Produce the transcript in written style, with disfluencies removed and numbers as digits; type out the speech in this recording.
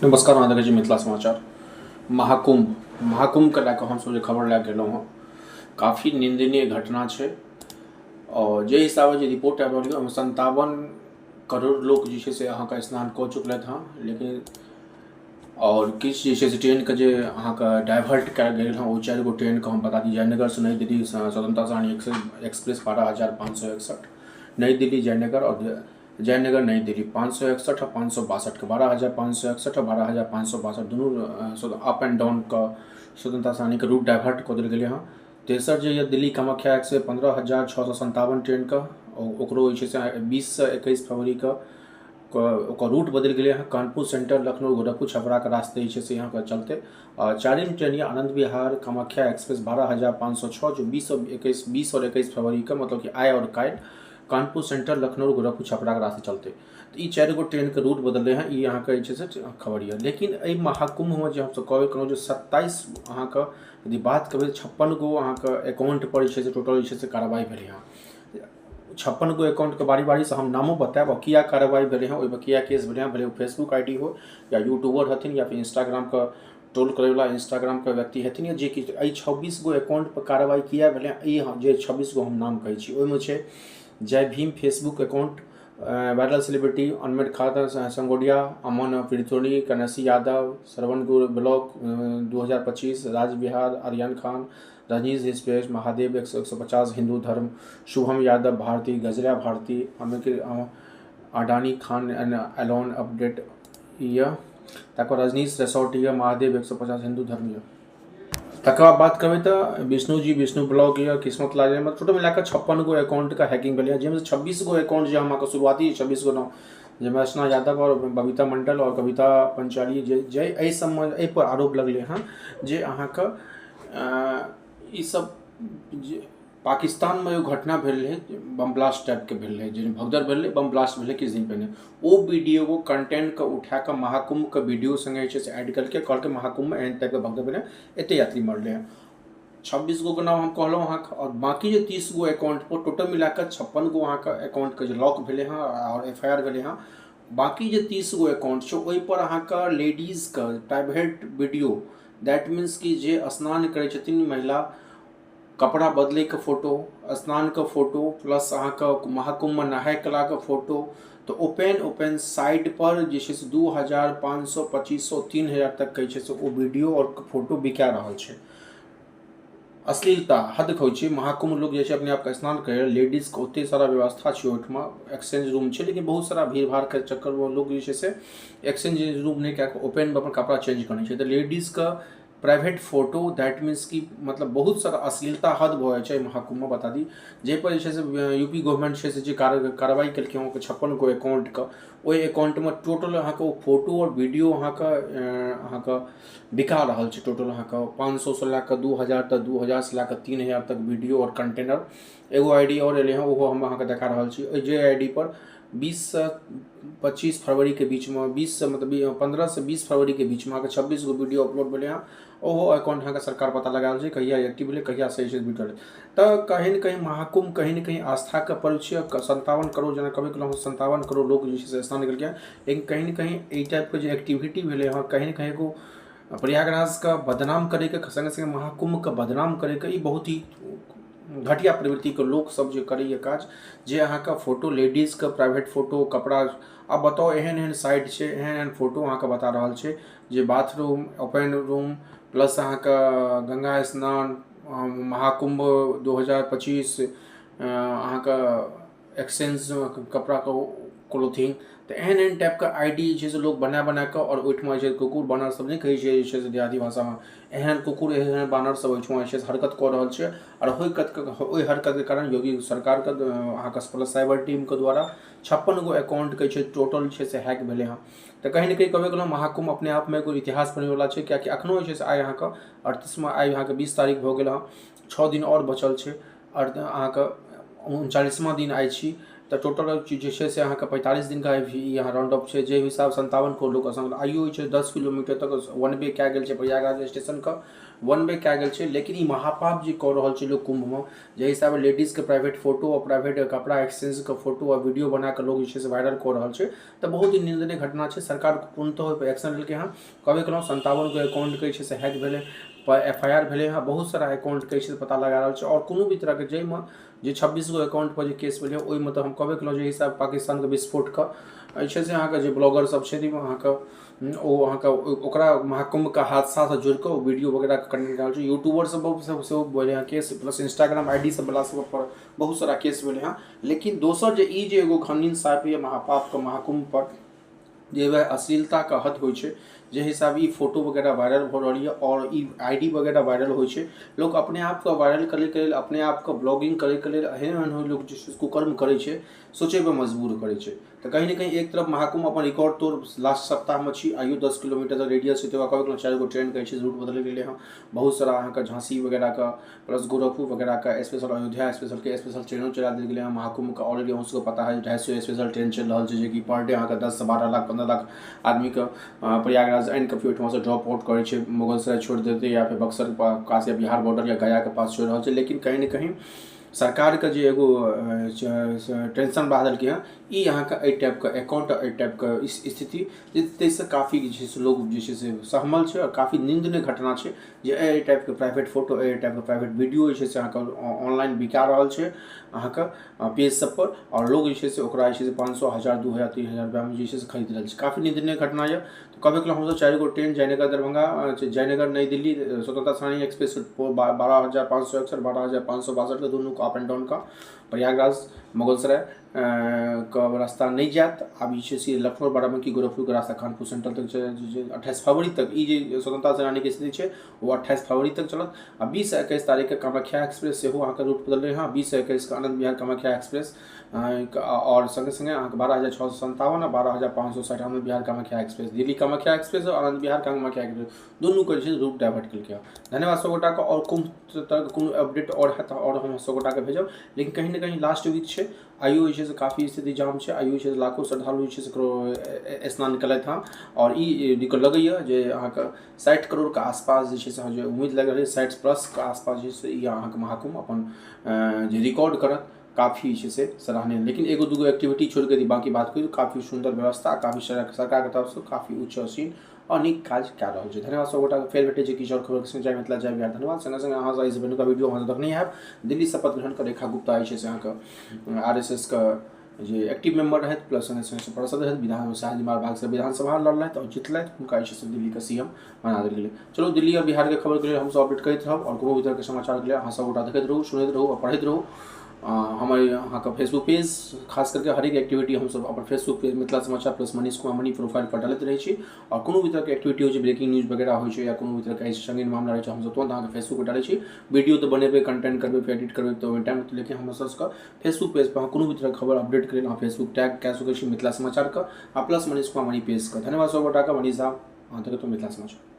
नमस्कार, अहाँ देखै छी मिथिला समाचार। महाकुम्भ महाकुम्भके लए कऽ हमसभ जे खबर लए कऽ एलहुँ हँ, काफी निन्दनीय घटना छै। आओर जे हिसाबे जे रिपोर्ट आबि रहल यऽ, ओहिमे 57 करोड़ लोक जे छै से अहाँके स्नान कऽ चुकलथि हँ। लेकिन आओर किछु जे छै से ट्रेनके जे अहाँके डाइवर्ट कयल गेल हँ, ओ चारि गो ट्रेनके हम बता दी। जयनगरसँ नई दिल्ली स्वतंत्रता सेनानी एक्सप्रेस 12,561, नई दिल्ली जयनगर आओर जयनगर नई दिल्ली 561 आ 562के, 12,561 आ 12,562 दुनू अप एंड डाउनके स्वतंत्रता सेनानीके रूट डाइवर्ट कऽ देल गेलै हँ। तेसर जे यऽ दिल्ली कामाख्या एक्सप्रेस 15,657 ट्रेनके, ओकरो जे छै से 20सँ 21 फरवरीके ओकर रूट बदलि गेलै हँ। कानपुर सेंट्रल, लखनऊ, गोरखपुर, छपराके रास्ते जे छै से यहाँके चलतै। आ चारिम ट्रेन यऽ आनंद विहार कामाख्या एक्सप्रेस 12,506, जो 20 आओर 21, 20 आओर 21 फरवरीके, मतलब कि आइ आओर काल्हि, कानपुर सेंट्रल, लखनऊ, गोरखपुर, छपराके रास्ते चलतै। तऽ ई चारि गो ट्रेनके रूट बदललै हँ। ई अहाँके जे छै से खबर यऽ। लेकिन एहि महाकुम्भमे जे हमसभ कहबे केलहुँ जे 27 अहाँके यदि बात करबै, 56 गो अहाँके अकाउंटपर जे छै से टोटल जे छै से कार्रवाइ भेलै हँ। 56 गो अकाउंटके बारी बारीसँ हम नामो बतायब आओर किया कार्रवाइ भेलै हँ, ओहिमे किया केस भेलै हँ, भले ओ फेसबुक I D हो या यूट्यूबर हथिन या फिर इंस्टाग्रामके ट्रोल करैवला इंस्टाग्रामके व्यक्ति हेथिन या जे किछु। एहि 26 गो अकाउंटपर कार्रवाइ किया भेलै हँ, ई जे 26 गो हम नाम कहै छी, ओहिमे छै Jai Bhim Facebook account, viral celebrity अनमेड खाता संगोडिया, अमन प्रितोनी, कनसी यादव, श्रवण गुरु ब्लॉग 2025, राज बिहार, आर्यन खान, रजनीश स्पेस, महादेव 150, हिन्दू धर्म, Shubham Yadav Bharti, Gajra Bharti, Amit Adani Khan and Elon update यऽ, तकर बाद रजनीश रिसोर्ट यऽ, महादेव 150, हिन्दू धर्म यऽ। तकर बाद बात करबै तऽ विष्णुजी विष्णु ब्लॉग यऽ, किस्मत लाल यऽ। मतलब टोटल मिला कऽ 56 गो अकाउंटके हैकिंग भेलै, जाहिमे 26 गो अकाउंट जे हम अहाँके शुरुआती 26 गो नाम, जाहिमे अर्चना यादव आओर बबीता मंडल आओर कविता पंचाली, जे जे एहि सबमे एहिपर आरोप लगलै हँ जे अहाँके ईसब जे पाकिस्तानमे एगो घटना भेल रहै, बम ब्लास्ट टाइपके भेल रहै, जाहिमे भगदड़ भेल रहै, बम ब्लास्ट भेलै किछु दिन पहिने, ओ वीडियोके कंटेंटके उठा कऽ महाकुम्भके वीडियो सङ्गे जे छै से ऐड केलकै। कहलकै महाकुम्भमे एहन टाइपके भगदड़ भेलै, एतेक यात्री मरलै हँ। 26 गोके नाम हम कहलहुँ अहाँके, आओर बाँकी जे 30 गो अकाउंटपर टोटल मिला कऽ 56 गो अहाँके अकाउंटके जे लॉक भेलै हँ आओर एफ I R भेलै हँ। बाँकी जे 30 गो अकाउंट छै, ओहिपर अहाँके लेडीजके प्राइवेट वीडियो, that means कि जे स्नान करै छथिन महिला, कपड़ा बदलैके फोटो, स्नानके फोटो, प्लस अहाँके महाकुम्भमे नहाय कलाके फोटो, तऽ ओपन ओपन साइडपर जे छै से 2000, 500, 2500, 3000 तक जे छै से ओ वीडियो आओर फोटो बिका रहल छै। अश्लीलता हद होइ छै। महाकुम्भ लोक जाइ छै अपने आपके स्नान करै लए, लेडीजके ओते सारा व्यवस्था छै ओहिठमा, एक्सचेंज रूम छै, लेकिन बहुत सारा भीड़ भाड़के चक्करमे लोक जे छै से एक्सचेंज रूम नहि कए कऽ ओपनमे अपन कपड़ा चेंज करै छै। तऽ लेडीजके प्राइवेट फोटो, that means कि मतलब बहुत सारा अश्लीलता हद भऽ जाइ छै महाकुम्भमे। बता दी, जाहिपर जे छै से यू पी गवर्नमेंट छै से जे कार्रवाइ केलकै अहाँके 56 गो अकाउंटके, ओहि अकाउंटमे टोटल अहाँके ओ फोटो आओर वीडियो अहाँके बिका रहल छै। टोटल अहाँके 500सँ लए कऽ 2000 तक, 2000सँ लए कऽ 3000 तक वीडियो आओर कंटेनर। एगो I D आओर एलै हँ, ओहो हम अहाँके देखा रहल छी। जे I D पर 20सँ 25 फरवरीके बीचमे, 20सँ मतलब 15सँ 20 फरवरीके बीचमे अहाँके 26 गो वीडियो अपलोड भेलै हँ, ओहो अकाउंट अहाँके सरकार पता लगा रहल छै कहिया एक्टिव भेलै, कहिया सही से वीडियो। तऽ कहीं ने कहीं महाकुम्भ कहीं ने कहीं आस्थाके पर्व छियै। 57 करोड़, जेना कहबे केलहुँ, 57 करोड़ लोक जे छै से स्नान केलकै हँ, लेकिन कहीं ने कहीं एहि टाइपके जे एक्टिविटी भेलै हँ, कहीं ने कहीं एगो प्रयागराजके बदनाम करैके सङ्गे सङ्गे महाकुम्भके बदनाम करैके ई बहुत ही घटिया प्रवृत्तिके लोकसभ जे करैए काज, जे अहाँके फोटो, लेडीजके प्राइवेट फोटो, कपड़ा। आब बताउ, एहन एहन साइट छै, एहन एहन फोटो अहाँके बता रहल छै जे बाथरूम, ओपन रूम, प्लस अहाँके गङ्गा स्नान, महाकुम्भ 2025, अहाँके एक्सचेंज कपड़ाके क्लोथिंग। तऽ एहन एहन टाइपके I D जे छै से लोक बना बना कऽ आओर ओहिठमा जे छै कुकुर बानर सब नहि कहै छै जे छै से देहाती भाषामे, एहन कुकुर, एहन एहन बानर सब ओहिठमा जे छै से हरकत कऽ रहल छै। आओर ओहि हरकतके कारण योगी सरकारके अहाँके प्लस साइबर टीमके द्वारा 56 गो अकाउंटके छै टोटल छै से हैक भेलै हँ। तऽ कहीं ने कहीं कहबे केलहुँ, महाकुम्भ अपने आपमे एगो इतिहास बनबैवला छै, किएकि एखनो जे छै से आइ अहाँके 38मा, आइ अहाँके 20 तारीख भऽ गेल हँ, 6 दिन आओर बचल छै आओर अहाँके 39मा दिन आइ छी। तऽ टोटल जे छै से अहाँके 45 दिनका यहाँ राउंड अप छै। जे हिसाब 57 करोड़ लोक असंग आइयो जे छै 10 किलोमीटर तक वन वे कए गेल छै, प्रयागराज स्टेशनके वन वे कए गेल छै। लेकिन ई महापाप जे कऽ रहल छै लोक कुम्भमे, जाहि हिसाबे लेडीजके प्राइवेट फोटो आ प्राइवेट कपड़ा एक्सचेंजके फोटो आ वीडियो बना कऽ लोक जे छै से वायरल कऽ रहल छै, तऽ बहुत ही निन्दनीय घटना छै। सरकार पूर्णतः ओहिपर एक्शन लेलकै हँ। कहबे केलहुँ, 57 गो अकाउंटके जे छै से हैक भेलै, एफ I R भेलै हँ, बहुत सारा अकाउंटके जे छै से पता लगा रहल छै। आओर कोनो भी तरहके जाहिमे जे 26 गो अकाउंटपर जे केस भेलै, ओहिमे तऽ हम कहबे केलहुँ जे हिसाब पाकिस्तानके विस्फोटके जे छै से अहाँके जे ब्लॉगर सब छथिन, अहाँके ओ अहाँके ओकरा महाकुम्भके हादसासँ जोड़ि कऽ ओ वीडियो वगैरह कनेक्ट रहल छै। यूट्यूबर सब सेहो भेलै हँ केस, प्लस इंस्टाग्राम I D सब वला सब पर बहुत सारा केस भेलै हँ। लेकिन दोसर जे ई जे एगो घनीन साफ यऽ महापापके महाकुम्भपर जे वएह अश्लीलताके हद होइ छै, जे हिसाब ई फोटो वगैरह वायरल भऽ रहल यऽ आओर ई I D वगैरह वायरल होइ छै। लोक अपने आपके वायरल करैके लेल, अपने आपके ब्लॉगिंग करैके लेल एहन एहन लोक जे छै कुकर्म करै छै, सोचैपर मजबूर करै छै। तऽ कहीं ने कहीं एक तरफ महाकुम्भ अपन रिकॉर्ड तोड़ लास्ट सप्ताहमे छी, आइयो 10 किलोमीटर रेडियस छै। तकर बाद 4 गो ट्रेनके जे छै रूट बदलि गेलै हँ। बहुत सारा अहाँके झाँसी वगैरहके प्लस गोरखपुर वगैरहके स्पेशल, अयोध्या स्पेशलके स्पेशल ट्रेनो चला देल गेलै हँ। महाकुम्भके ऑलरेडी अहूँ सबके पता है, 250 स्पेशल ट्रेन चलि रहल छै, जेकि पर डे अहाँके 10 से 12 लाख 15 लाख आदमीके प्रयागराज आनि कऽ फेर ओहिठमासँ ड्रॉप आउट करै छै, मुगलसराय छोड़ि देतै या फेर बक्सर कास या बिहार बॉर्डर या गयाके पास छोड़ि रहल छै। लेकिन कहीं ने कहीं सरकारके जे एगो टेंशन बढ़ा देलकै हँ ई अहाँके एहि टाइपके अकाउंट, एहि टाइपके स्थिति, ताहिसँ काफी जे छै से लोक जे छै से सहमल छै। आओर काफी निन्दनीय घटना छै जे एहि टाइपके प्राइवेट फोटो, एहि टाइपके प्राइवेट वीडियो जे छै से अहाँके ऑनलाइन बिका रहल छै अहाँके पेज सबपर, आओर लोक जे छै से ओकरा जे छै से 500, 1000, 2000, 3000 रुपैआमे जे छै से खरीद रहल छै। काफी निन्दनीय घटना यऽ। तऽ कहबे केलहुँ, हमसब 4 गो ट्रेन जयनगर दरभंगा, जयनगर नई दिल्ली स्वतंत्रता सेनानी एक्सप्रेस 12,561, 12,562 के दुनूके अप एंड डाउनके प्रयागराज मुगलसराय के रास्ता नहि जायत। आब जे छै से लखनऊ बाराबंकी गोरखपुरके रास्ता कानपुर सेंट्रल तक जे 28 फरवरी तक ई जे स्वतंत्रता सेनानीके स्थिति छै ओ 28 फरवरी तक चलत। आ 20 21 तारीखके कामाख्या एक्सप्रेस सेहो अहाँके रूट बदललै हँ। 20 21के आनंद विहार कामाख्या एक्सप्रेस आओर सङ्गे सङ्गे अहाँके 12,657 आ 12,560 आनंद विहार कामाख्या एक्सप्रेस, दिल्ली कामाख्या एक्सप्रेस आओर आनंद विहार कामाख्या एक्सप्रेस दुनूके जे छै रूट डाइवर्ट केलकै हँ। धन्यवाद सब गोटाके। आओर कुम्भ तरहके कोनो अपडेट आओर हैत आओर हम सब गोटाके भेजब। लेकिन कहीं ने कहीं लास्ट वीक छै, आइयो जे छै से काफी स्थिति जाम छै। आइयो जे छै से लाखो श्रद्धालु जे छै से स्नान केलथि हँ। आओर ई लगैए जे अहाँके 60 करोड़के आसपास जे छै से जे उम्मीद लागि रहल छै, 60 प्लसके आसपास जे छै से ई अहाँके महाकुम्भ अपन जे रिकॉर्ड करत, काफी जे छै से सराहनीय। लेकिन एगो दूगो एक्टिविटी छोड़िकऽ यदि बाँकी बात करी तऽ काफी सुन्दर व्यवस्था, काफी सरकारके तरफसँ काफी उच्च असीन आओर नीक काज कए रहल छै। धन्यवाद सब गोटाके। फेर भेटै छै किछु आओर खबरके संग। जय मिथिला, जय बिहार। धन्यवाद। संगे संगे अहाँ एहिसँ पहिलुका वीडियो अहाँ देखने हैब, दिल्ली शपथ ग्रहण के रेखा गुप्ता जे छै से अहाँके आर एस एस के जे एक्टिव मेम्बर रहथि, प्लस संगे संगे पार्षद रहथि, विधान शालीमार बागसँ विधानसभा लड़लथि आओर जितलथि, हुनका जे छै से दिल्लीके सी एम बना देल गेलै। चलू, दिल्ली आओर बिहारके खबरके लेल हमसब अपडेट करैत रहब। आओर कोनो भी तरहके समाचारके लेल अहाँ सब गोटा देखैत रहू, सुनैत रहू आओर पढ़ैत रहू हमर अहाँके फेसबुक पेज। खास करके हरेक एक्टिविटी हमसब अपन Facebook page Mithila Samachar plus Manish Kumar Mani profile पर डालैत रहै छी। आओर कोनो भी तरहके एक्टिविटी होइ छै, ब्रेकिंग न्यूज वगैरह होइ छै या कोनो भी तरहके संगीन मामला रहै छै, हमसब तुरन्त अहाँके फेसबुक पर डालै छी। वीडियो तऽ बनेबै, कंटेंट करबै, फेर एडिट करबै तऽ ओहिमे टाइम लगतै। लेकिन हमर सबके फेसबुक पेज पर अहाँ कोनो भी तरहके खबर अपडेट करै लेल अहाँ फेसबुक टैग कए सकै छी मिथिला समाचारके आ प्लस मनीष कुमार मनी पेजके। धन्यवाद सब गोटाके। मनीष झा, अहाँ देखैत मिथिला समाचार।